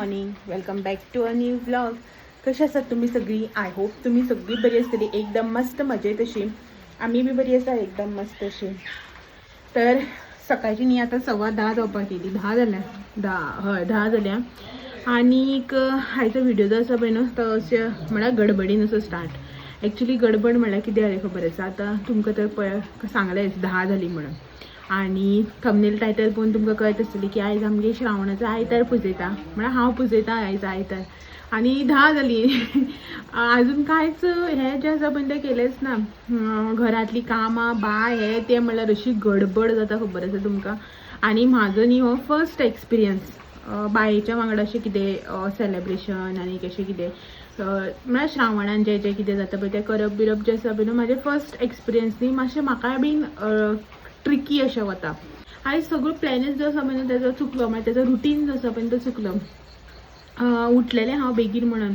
Morning, welcome back to a new vlog. कशी आसात तुमी सगळीं? I hope तुमी सगळीं बरी आसतली, एकदम मस्त मजेत अशी. आमी बी बरी आसा, एकदम मस्त अशी. तर सकाळची न्ही आतां 10:15 जावपाक येयली, 10 जाल्या, 10, हय 10 जाल्या. आनीक आयचो व्हिडियो जो आसा पळय न्हू तो अशें म्हळ्यार गडबडीन असो स्टार्ट. एक्चुली गडबड म्हळ्यार कितें जालें खबर आसा? आतां तुमकां तर पळय सांगलेंच 10 जाली म्हणून, आनी थंबनेल टायटल पळोवन तुमकां कळत आसतली की आयज आमगे श्रावणाचो आयतार पुजयता, म्हळ्यार हांव पुजयता आयज आयतार. आनी 10 जाली, अजून कांयच हें जें आसा पळय तें केलेंच ना. घरांतलीं कामां बाय हें तें म्हळ्यार अशी गडबड जाता खबर आसा तुमकां. आनी म्हाजो न्ही हो फर्स्ट एक्सपिरियन्स बायेच्या वांगडा अशें कितें सेलेब्रेशन आनी कशें कितें म्हळ्यार श्रावणान जें जें कितें जाता पळय तें करप बिरप जें आसा पळय न्हू, म्हाजें फर्स्ट एक्सपिरियन्स न्ही, मातशें म्हाकाय बीन ट्रिकी अशें वता. आयज सगळो प्लॅनच जो आसा पळय न्हू तेजो चुकलो, म्हळ्यार तेजो रुटीन जो आसा पळय तो चुकलो. उठलेलें हांव बेगीन म्हणून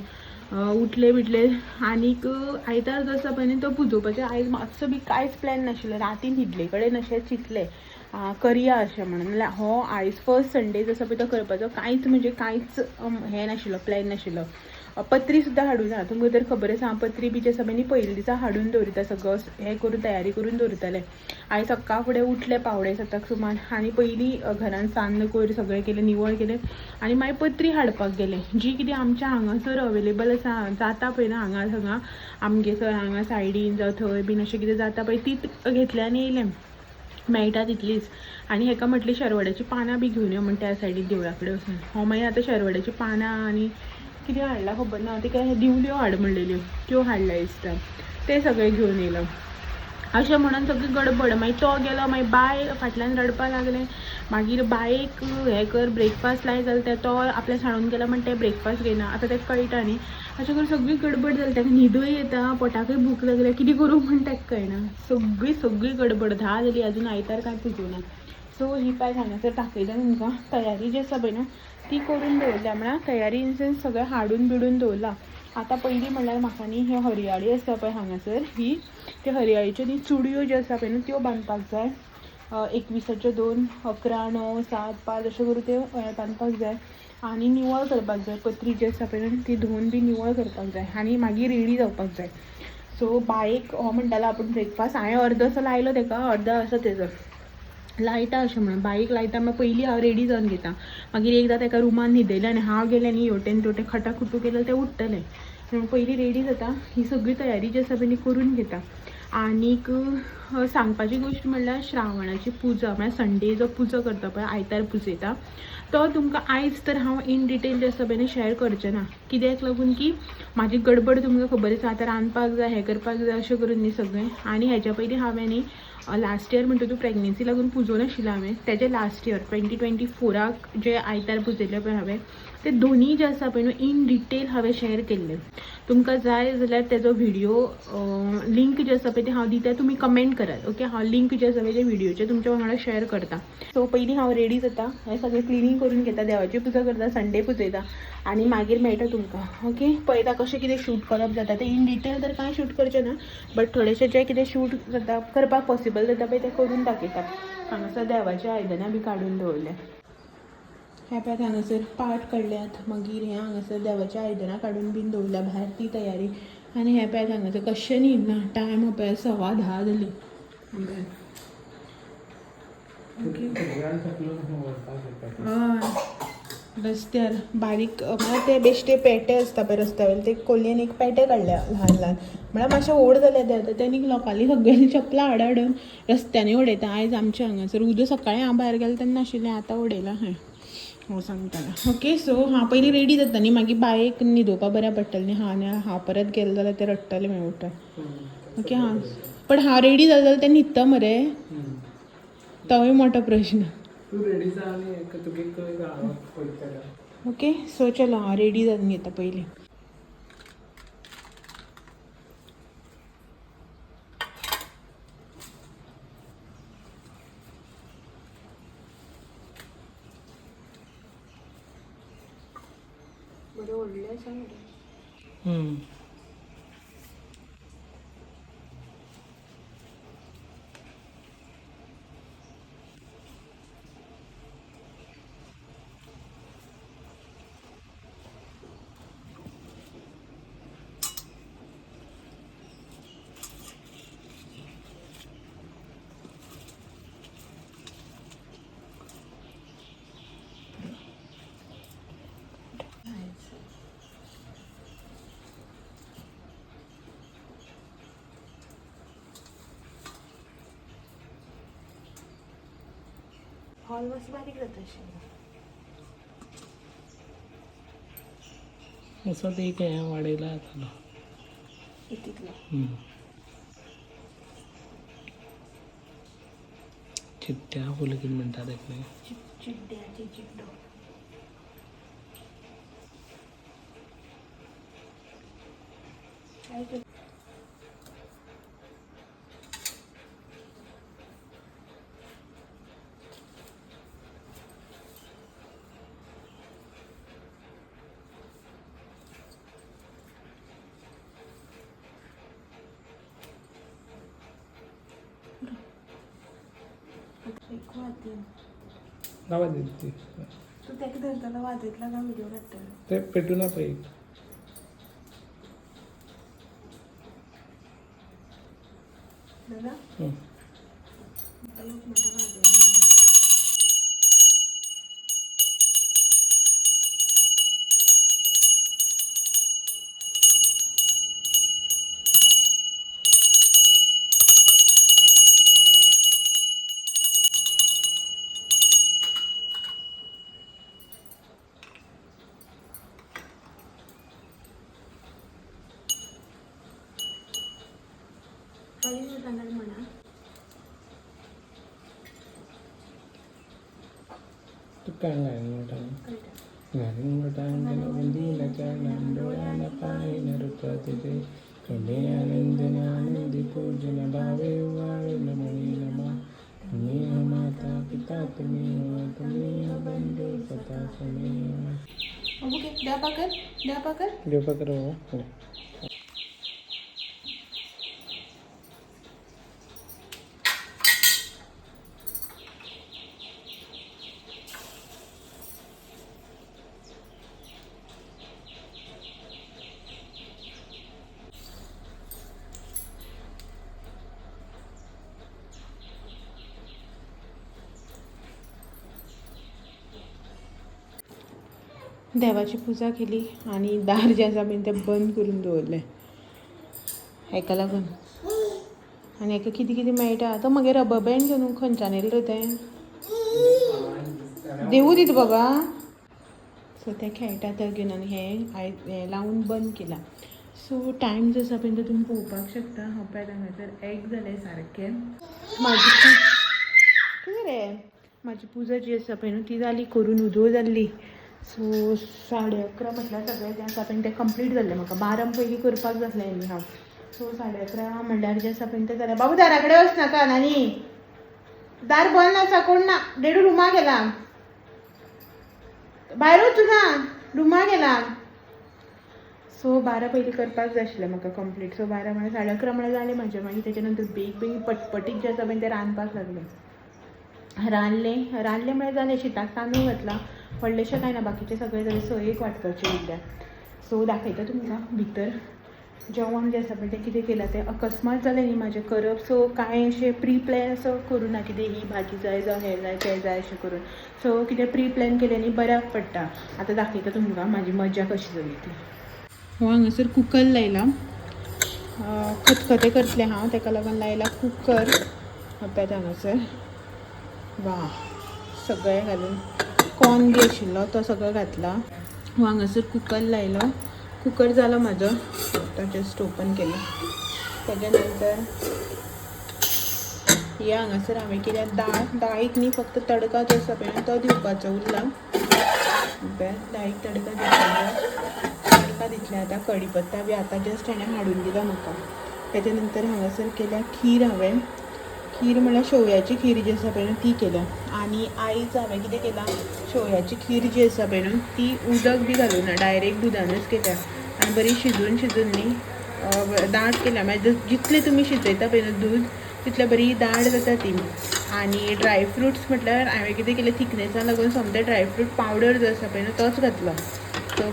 उठले बिटले, आनीक आयतार जो आसा पळय न्हू तो पुजोवपाचें आयज मातसो बी कांयच प्लॅन नाशिल्लो. रातीन न्हिदले कडेन अशें चिंतलें करया अशें म्हणून, म्हणल्यार हो आयज फर्स्ट संडे जो आसा पळय तो करपाचो कांयच म्हणजे कांयच हें नाशिल्लो, प्लॅन नाशिल्लो. पत्री सुद्दां हाडूं ना, तुमकां तर खबर आसा हांव पत्री बी जे आसा पळय न्ही पयलीं दिसा हाडून दवरिता, सगळो हें करून तयारी करून दवरतालें. आयज सकाळ फुडें उठलें 6:45 सुमार आनी पयलीं घरान सान्न कोयर सगळें केलें, निवळ केलें आनी मागीर पत्री हाडपाक गेलें, जी कितें आमच्या हांगासर अवेलेबल आसा जाता पळय न्हू हांगा हांगा आमगे थंय हांगा सायडीन जावं थंय बीन अशें कितें जाता पळय ती घेतलें आनी येयलें, मेळटा तितलीच. आनी हेका म्हटलें शरवड्याचीं पानां बी घेवन यो म्हण त्या सायडीन देवळा कडेन वचून. हो मागीर आतां शरवड्याचीं पानां आनी कितें हाडलां खबर ना, ते काय दिवल्यो हाड म्हणलेल्यो त्यो हाडल्या दिसता, ते सगळें घेवन येयलो. अशें म्हणून सगळी गडबड. मागीर तो गेलो, मागीर बाय फाटल्यान रडपाक लागलें. मागीर बायक हें कर ब्रेकफास्ट लाय जाल्यार तो आपल्या सांडून गेला म्हण तें ब्रेकफास्ट घेयना, आतां तेका कळटा न्ही. अशें करून सगळी गडबड जाली, ताका न्हिदूय येता, पोटाकूय भूक लागल्या, कितें करूं म्हण ताका कळना. सगळी सगळी गडबड. 10 जाली, अजून आयतार कांय पुजोवना. सो ही पाय हांगासर दाखयता तुमकां तयारी जी आसा पळय न्हू ती करून दवरल्या, म्हळ्यार तयारी इन सेन्स सगळें हाडून बिडून दवरलां. आतां पयलीं म्हणल्यार म्हाका न्ही ही हरयाळी आसा पळय हांगासर, ही ते हरयाळीच्यो न्ही चुडयो ज्यो आसा पळय न्हू त्यो बांदपाक जाय. 21च्यो 2, 11, 9, 7, 5 अशें करून त्यो बांदपाक जाय. आनी निवळ करपाक जाय, पत्री जी आसा पळय न्हू ती धुवन बी निवळ करपाक जाय आनी मागीर रेडी जावपाक जाय. सो बायक हो म्हणटालो आपूण ब्रेकफास्ट, हांवें अर्दो असो लायलो तेका, अर्दो आसा तेजो लायता अशें म्हणून बाईक लायता. मागीर पयलीं हांव रेडी जावन घेता, मागीर एकदां तेका रुमान न्हिदयलें आनी हांव गेलें न्ही हेवटेन तेवटेन खटाखुटू केलें तें उठ्ठलें म्हणून पयलीं रेडी जाता. ही सगळी तयारी जी आसा पळय न्ही करून घेता. आनीक सांगपाची गोश्ट म्हणल्यार श्रावणाची पुजा म्हळ्यार संडे जो पुजा करता पळय आयतार पुजयता तो तुमकां आयज तर हांव इन डिटेल जे आसा पळय न्ही शेअर करचें ना, कित्याक लागून की म्हाजी गडबड तुमकां खबर आसा, आतां रांदपाक जाय हें करपाक जाय अशें करून न्ही सगळें. आनी हेज्या पयलीं हांवें न्ही लास्ट इयर म्हणटा तूं प्रेग्नेन्सी लागून पुजोवनाशिल्लें हांवें, तेजें लास्ट इयर 2024 जे आयतार पुजयल्ले पळय हांवें ते दोनी जे आसा पळय न्हू इन डिटेल हांवें शेअर केल्ले. तुमकां जाय जाल्यार तेजो व्हिडियो लिंक जे आसा पळय ते हांव दिता, तुमी कमेंट करात. ओके, हांव लिंक जे आसा पळय ते व्हिडियोचे तुमच्या वांगडा शेअर करता. सो पयलीं हांव रेडी जाता, हें सगळें क्लिनींग करून घेता, देवाची पुजा करता, संडे पुजयता आनी मागीर मेळटा तुमकां. ओके, पळयता कशें कितें शूट करप जाता तें इन डिटेल तर कांय शूट करचें ना, बट थोडेशें जें कितें शूट जाता करपाक पॉसिबल जाता पळय तें करून दाखयता. हांगासर देवाची आयदनां बी काडून दवरल्या, हे पळयात हांगासर पाट काडल्यात, मागीर हें हांगासर देवाची आयदनां काडून बीन दवरल्या भायर ती तयारी. आनी हे पळयात हांगासर कशें न्हिदना, टायम हो पळयात 10:15 जाली. हय रस्त्यार बारीक म्हळ्यार ते बेश्टे पेटे आसता पळय रस्त्या वयले, ते कोलयेन एक पेटे काडल्या ल्हान ल्हान, म्हळ्यार मातशे व्हड जाल्या ते आतां, तेणी लोकांनी सगळ्यांनी चपलां हाड हाडून रस्त्यांनी उडयता. आयज आमच्या हांगासर उदक सकाळीं हांव भायर गेलें तेन्ना आशिल्लें, आतां उडयलां खंय हो सांगताना. ओके, सो हांव पयलीं रेडी जाता न्ही, मागीर बायक न्हिदोवपा बऱ्या पडटलें न्ही. हांव आनी हांव परत गेलें जाल्यार ते रडटले मागीर उठून. ओके, हां पण हांव रेडी जालें जाल्यार ते न्हिदता मरे, तोवूय मोठो प्रश्न. ओके, सो चलो हांव रेडी जावन घेता पयलीं. बरें व्हडलें आसा मरे. हॉल मातसो बारीक जाता आशिल्लो. असो एक हें वाडयला जातालो. इतलो चिट्ट्या फुलां कितें म्हणटा तेका न्ही. चिड्ड्याची चिड्डो. काय कर. एक वातीन नांवां दिली ती. तूं तेका धरतना वाजयतलो काय व्हिडिओ काडटलो? ते पेटूना पळय. दादा हं. एक मिनटं वाजयना. सांगाल म्हणा. तुका घालून म्हणटा. कळटा. घालून वटांगण वंदीन चरण डोळ्यान पाहिन रूप तुझे तुम्ही आनंद आनंदी पूजन भावे वाळून म्हणी रमा तुम्ही हो माता पिता तुम्ही हो तुम्ही हो बंधू सता तुम्ही हो. बाबू घे द्या पाकर द्या पाकर. देवपा करो हो. देवाची पुजा केली आनी दार जें आसा पळय तें बंद करून दवरलें हेका लागून. आनी हेका कितें कितें मेळटा तो मागीर रबर बँड घेवन खंयच्यान येयलें रे तें देवू दिता बाबा. सो तें खेळटा तें घेवन आनी हें हें लावन बंद केलां. सो टायम जो आसा पळय तो तुमी पळोवपाक शकता. हांव पळयात हांगासर एग जालें सारकें. म्हाजी कितें रे म्हाजी पुजा जी आसा पळय न्हू ती जाली करून उजो जाल्ली. सो 11:30 म्हटल्यार सगळें जें आसा पळय तें कंप्लीट जाल्लें म्हाका. 12 पयलीं करपाक जातलें न्ही हांव. सो 11:30 म्हणल्यार जें आसा पळय तें जालें. बाबू दारा कडेन वचनाका नानी, दार बंद आसा, कोण ना, डेडू रुमा गेला, भायर वचूं ना, रुमा गेला. सो 12 पयलीं करपाक जाय आशिल्लें म्हाका कंप्लीट. सो 12 म्हळ्यार 11:30 म्हळ्यार जालें म्हाजें. मागीर तेच्या नंतर बेग बेगीन पटपटीत जें आसा पळय तें रांदपाक लागलें. रांदलें रांदलें म्हळ्यार जालें. शिताक तांदूळ घातला, व्हडलेशें कांय ना, बाकीचें सगळें जालें. सयेक वांटपाचें उरल्या. सो दाखयता तुमकां भितर जेवण जें आसा पळय तें कितें केलां तें. अकस्मात जालें न्ही म्हाजें करप. सो कांय अशें प्री प्लॅन असो करूं ना कितें ही भाजी जाय जावं हें जाय तें जाय अशें करून. सो कितें प्री प्लॅन केलें न्ही बऱ्याक पडटा. आतां दाखयता तुमकां म्हाजी मजा कशी जाली ती. हो हांगासर कुकर लायला, खतखतें करतलें हांव, तेका लागून लायला कुकर. पळयात हांगासर वा सगळें घालून कॉर्न बी आशिल्लो तो सगळो घातला. हो हांगासर कुकर लायलो, कुकर जालो म्हाजो, तो जस्ट ओपन केलो. तेज्या नंतर हे हांगासर हांवें केल्या दाळ. दाळीक न्ही फक्त तडका जो आसा पळय तो दिवपाचो उरला. दाळीक तडका दिवपाचो, तडका दितलें आतां. कडी पत्ता बी आतां जस्ट हाणें हाडून दिलो म्हाका. तेच्या नंतर हांगासर केल्या खीर हांवें. खीर म्हळ्यार शेवयाची खीर जी आसा पळय न्हू ती केल्या. आनी आयज हांवें कितें केलां, शेवयाची खीर जी आसा पळय न्हू ती उदक बी घालूं ना, डायरेक्ट दुदानूच केल्या. आनी बरी शिजून शिजून न्ही दाट केल्या. मागीर जितलें तुमी शिजयता पळय न्हू दूद तितलें बरी दाट जाता ती. आनी ड्राय फ्रुट्स म्हटल्यार हांवें कितें केलें, थिकनेसा लागून सोमतें ड्राय फ्रूट पावडर जो आसा पळय न्हू तोच घातलो. सो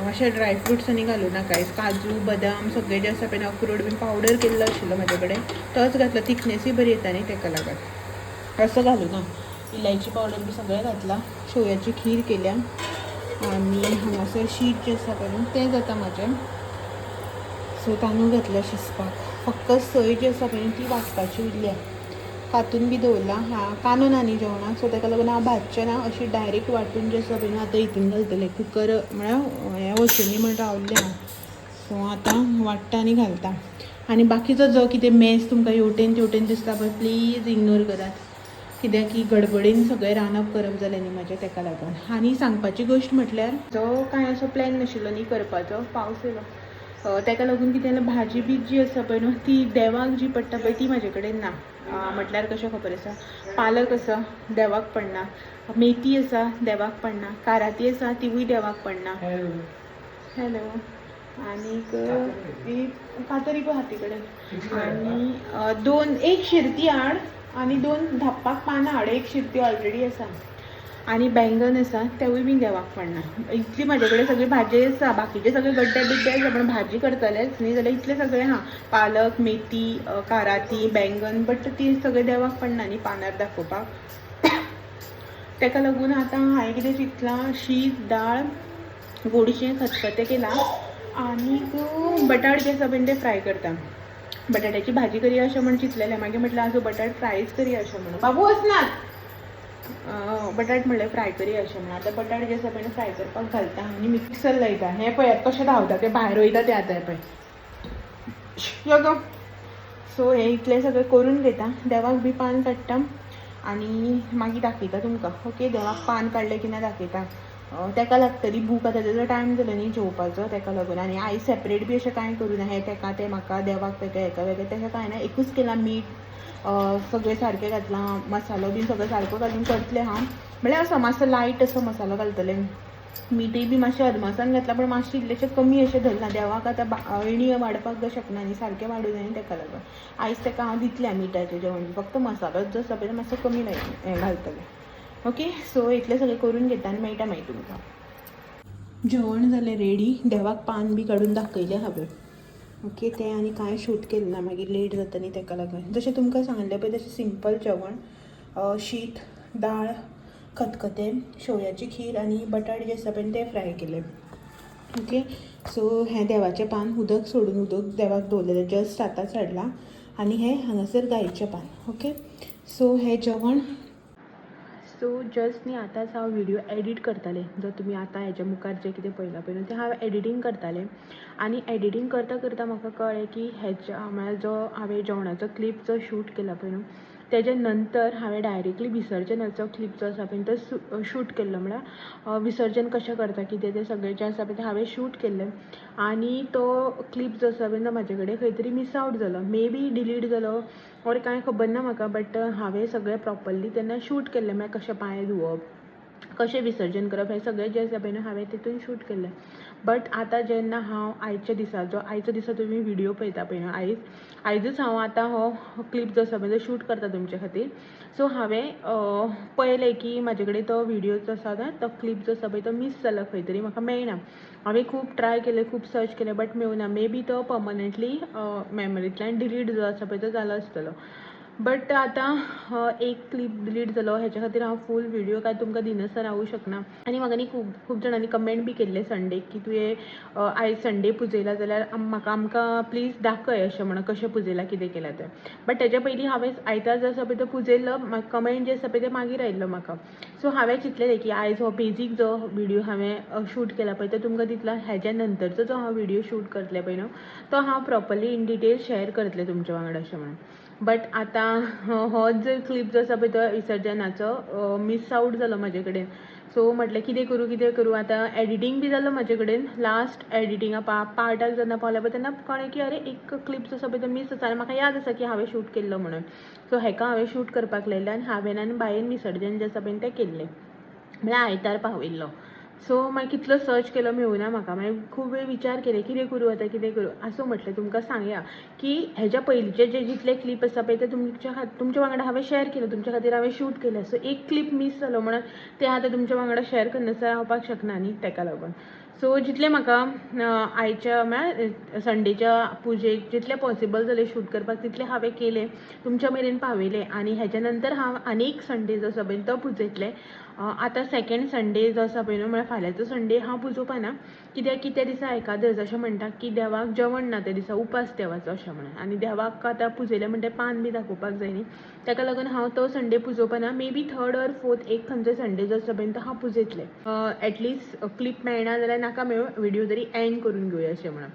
अशें ड्राय फ्रुट्स आनी घालूं ना कांयच. काजू बदाम सगळें जें आसा पळय न्हू अक्रोड बीन पावडर केल्लो आशिल्लो म्हाजे कडेन तोच घातलो. थिकनेसूय बरी येता न्ही तेका लागून असो घालूं ना. इलायची पावडर बी सगळें घातलां. शेवयाची खीर केल्या. आनी हांगासर शीत जें आसा पळय न्हू तें जाता म्हाजें. सो तांदूळ घातला शिजपाक. फक्त सय जी आसा पळय न्हू ती वांटपाची उरल्या. कातून बी दवरलां. हा कांदो ना न्ही जेवणाक, सो ताका लागून हांव भाजचें ना, अशी डायरेक्ट वांटून जें आसा पळय न्हू आतां हितून घालतलें. कुकर म्हळ्यार हें वचुनी म्हण रावल्लें हांव. सो आतां वांट्टा आनी घालता. आनी बाकीचो जो कितें मेस तुमकां हेवटेन तेवटेन दिसता पळय प्लीज इग्नोर करात, कित्याक की गडबडीन सगळें रांदप करप जालें न्ही म्हाजें, ताका लागून. आनी सांगपाची गोश्ट म्हटल्यार जो कांय असो प्लॅन नाशिल्लो न्ही करपाचो, पावस येयलो ताका लागून कितें जालें, भाजी बी जी आसा पळय न्हू ती देवाक जी पडटा पळय ती म्हाजे कडेन ना. म्हटल्यार कशें खबर आसा, पालक आसा देवाक पडना, मेथी आसा देवाक पडना, काराती आसा तिवूय देवाक पडना. हॅलो. आनीक कातरी पळय हाती कडेन. आनी 2 एक शिरती हाड आनी 2 धापपाक पानां हाड. एक शिरती ऑलरेडी आसा आनी बैंगन आसा तेवूय बीन देवाक पडना. इतली म्हाजे कडेन सगळी भाजी आसा, बाकीचे सगळे गड्डे बिड्डे आसा पण भाजी करतलेच न्ही जाल्यार इतले सगळे हा, पालक, मेथी, काराती, बैंगन, बट ती सगळे देवाक पडना न्ही पानार दाखोवपाक. ताका लागून आतां हांवें कितें चिंतलां, शीत, दाळ, गोडशें, खतखतें केलां आनीक बटाट जे आसा पळय ते फ्राय करता. बटाट्याची भाजी करया अशें म्हण चिंतलेलें, मागीर म्हटलें आजो बटाट फ्रायच करया अशें म्हणून. बाबू वचनात, बटाट म्हणल्यार फ्राय करया अशें म्हणून. आतां बटाट जे आसा पळय फ्राय करपाक घालता आनी मिक्सर लायता. हें पळयात कशें धांवता तें, भायर वयता तें आतां हें पळय यो गो. सो हें इतलें सगळें करून घेता, देवाक बी पान काडटा आनी मागीर दाखयता तुमकां. ओके, देवाक पान काडलें की ना दाखयता. ताका लागतली भूक, आतां तेजो टायम जालो न्ही जेवपाचो, ताका लागून. आनी आयज सेपरेट बी अशें कांय करूं ना, हें तेका तें म्हाका, देवाक तेका हेका वेगळें तशें कांय ना, एकूच केलां. मीठ सगळें सारकें घातलां, मसालो बीन सगळें सारको घालून करतलें हांव. म्हळ्यार असो मातसो लायट असो मसालो घालतलें. मिठूय बी मातशें अदमासान घातलां, पण मातशें इल्लेशें कमी अशें धरलां. देवाक आतां अळणी वाडपाक शकना न्ही, सारकें वाडूं जाय न्ही, ताका लागून आयज ताका हांव दितलें मिठाचें जेवण, फक्त मसालोच जो आसा पळय मातसो कमी घालतलें. ओके, सो इतलें सगळें करून घेता आनी मेळटा मागीर तुमकां. जेवण जालें रेडी, देवाक पान बी काडून दाखयलें हांवें. ओके, तें आनी कांय शूट केलें ना, मागीर लेट जाता न्ही ताका लागून. जशें तुमकां सांगलें पळय तशें सिंपल जेवण, शीत, दाळ, खतखतें, शेवयाची खीर आनी बटाट जे आसा पळय ते फ्राय केले. ओके, सो हें देवाचें पान उदक सोडून उदक देवाक दवरलेलें, जस्ट आतांच हाडलां. आनी हें हांगासर गायचें पान. ओके, सो हें जेवण. सो जस्ट न्ही आतांच हांव व्हिडियो एडिट करतालें, जो तुमी आतां हेच्या मुखार जें कितें पळयलां पळय न्हू तें हांव एडिटींग करतालें. आनी एडिटींग करता करता म्हाका कळ्ळें की हेच्या म्हळ्यार जो हांवें जेवणाचो क्लिप जो शूट केला पळय न्हू तेज्या नंतर हांवें डायरेक्टली विसर्जनाचो क्लिप जो आसा पळय तो शूट केल्लो. म्हळ्यार विसर्जन कशें करता कितें तें सगळें जें आसा पळय तें हांवें शूट केल्लें. आनी तो क्लिप जो आसा पळय तो म्हाजे कडेन खंय तरी मिस आवट जालो, मे बी डिलीट जालो ऑर कांय खबर ना म्हाका, बट हांवें सगळें प्रोपरली तेन्ना शूट केल्लें. म्हळ्यार कशें पांय धुवप, कशें विसर्जन करप, हें सगळें जें आसा पळय न्हू हांवें तितून शूट केल्लें. बट आतां जेन्ना हांव आयच्या दिसा, जो आयच्या दिसा तुमी व्हिडियो पळयता पळय न्हू, आयजूच हांव आतां हो क्लिप जो आसा पळय तो शूट करता तुमचे खातीर. सो हांवें पळयलें की म्हाजे कडेन तो व्हिडियो जो आसा ना, तो क्लिप जो आसा पळय तो मीस जाला खंय तरी, म्हाका मेळना. हांवें खूब ट्राय केलें, खूब सर्च केलें, बट मेळना. मे बी तो पर्मनंटली मेमरींतल्यान डिलीट जो आसा पळय तो जालो आसतलो. बट आतां एक क्लिप डिलीट जालो हेच्या खातीर हांव फूल व्हिडियो काय तुमकां दिनासतना रावूं शकना. आनी म्हाका न्ही खूब खूब जाणांनी कमेंट बी केल्ले संडेक की तुवें आयज संडे पुजयला जाल्यार म्हाका आमकां प्लीज दाखय अशें म्हणून कशें पुजयलां कितें केलां तें. बट तेज्या पयलीं हांवें आयतार जो आसा पळय तो पुजयल्लो, कमेंट जे आसा पळय ते मागीर आयिल्लो म्हाका. सो हांवें चिंतलेलें की आयज हो बेजीक जो व्हिडियो हांवें शूट केला पळय तो तुमकां दितलो, हेज्या नंतरचो जो हांव व्हिडियो शूट करतलें पळय न्हू तो हांव प्रोपरली इन डिटेल शेअर करतलें तुमच्या वांगडा अशें म्हणून. बट आतां हो जर क्लिप जो आसा पळय तो विसर्जनाचो मिस आवट जालो म्हाजे कडेन. सो म्हटलें कितें करूं कितें करूं, आतां एडिटींग बी जालो म्हाजे कडेन, लास्ट एडिटिंगा पार्टाक जेन्ना पावलें पळय तेन्ना कळ्ळें की अरे एक क्लिप जो आसा पळय तो मीस आसा आनी म्हाका याद आसा की हांवें शूट केल्लो म्हणून. सो हेका हांवें शूट करपाक लायलें आनी हांवें आनी बायेन विसर्जन जें आसा पळय तें केल्लें, म्हळ्यार आयतार पावयल्लो. सो मागीर कितलो सर्च केलो मेळुना म्हाका, मागीर खूब वेळ विचार केले कितें करूं आतां कितें करूं. आसूं म्हटलें तुमकां सांगया की हेज्या पयलींचे जे जितले क्लिप आसा पळय ते तुमच्या वांगडा हांवें शेअर केले, तुमच्या खातीर हांवें शूट केले. सो एक क्लिप मीस जालो म्हणून ते आतां तुमच्या वांगडा शेअर करनासतना रावपाक शकना न्ही, तेका लागून. सो जितलें म्हाका आयच्या म्हळ्यार संडेच्या पुजेक जितलें पॉसिबल जालें शूट करपाक तितलें हांवें केलें, तुमच्या मेरेन पावयलें. आनी हेज्या नंतर हांव आनीक संडे जो आसा पळय तो पुजयतलें. आतां सेकेंड संडे जो आसा पळय न्हू, म्हळ्यार फाल्यांचो संडे हांव पुजोवपाना, कित्याक की त्या दिसा एकादस अशें म्हणटा की देवाक जेवण ना त्या दिसा, उपास देवाचो अशें म्हणून. आनी देवाक आतां पुजयलें म्हणटा पान बी दाखोवपाक जाय न्ही, ताका लागून हांव तो Sunday पुजोवपाना. May be third or fourth एक खंयचो संडे जो आसा पळय तो हांव पुजयतलें. एटलिस्ट क्लिप मेळना जाल्यार नाका मेळूं, व्हिडिओ तरी एंड करून घेवया अशें म्हणून.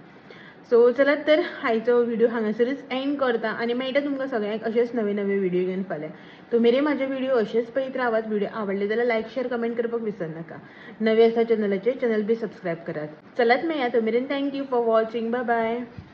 सो चलात तर आयचो व्हिडिओ हांगासरच एंड करता आनी मेळटा तुमकां सगळ्यांक अशेच नवे नवे व्हिडिओ घेवन फाल्यां. तो मेरेन म्हाजे व्हिडिओ अशेच पळयत रावात. व्हिडिओ आवडले जाल्यार लायक शेअर कमेंट करपाक विसरनाका. नवे आसा चॅनलाचेर चॅनल बी सबस्क्रायब करात. चलात मेळया, तो मेरेन thank you for watching, bye bye.